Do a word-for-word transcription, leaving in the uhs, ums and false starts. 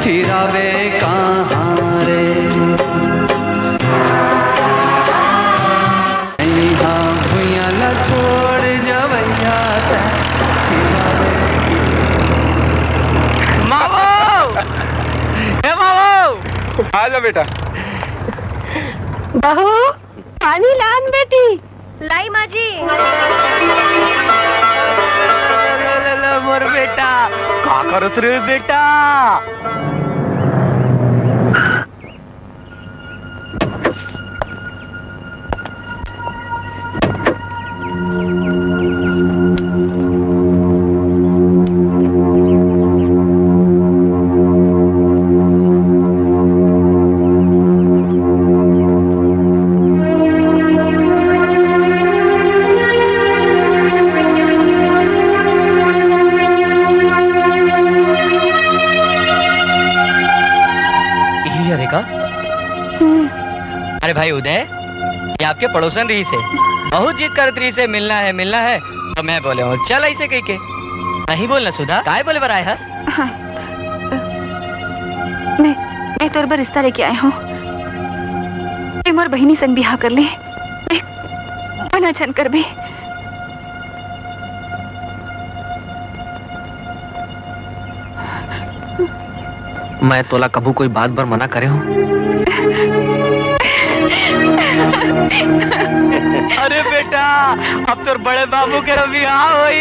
फिरावे कहाँ रे? इहाँ भुइयां ला छोड़ जवैया तैं। मावो! हे मावो! आ जा बेटा। बहू, पानी लान बेटी। लाई माँ जी। ले, ले, ले, मोर बेटा, का करत रे बेटा? यही हरे का? अरे भाई उदय, ये आपके पड़ोसन रहिसे, बहुत जिद करत रहिसे, मिलना है, मिलना है, तो मैं बोले हूँ, चल ऐसे कहिके। नहीं बोलना सुधा, काय बोले बर आए हस? हाँ। मैं, मैं तोर बर रिश्ता लेके आए हूँ। तैं मोर बहिनी संग बिहाव कर ले। देख, मना झन करबे। मैं तोला कभू कोई बात बर मना करे हूँ? अरे बेटा, अब तोर बड़े बाबू के बिहाव होई।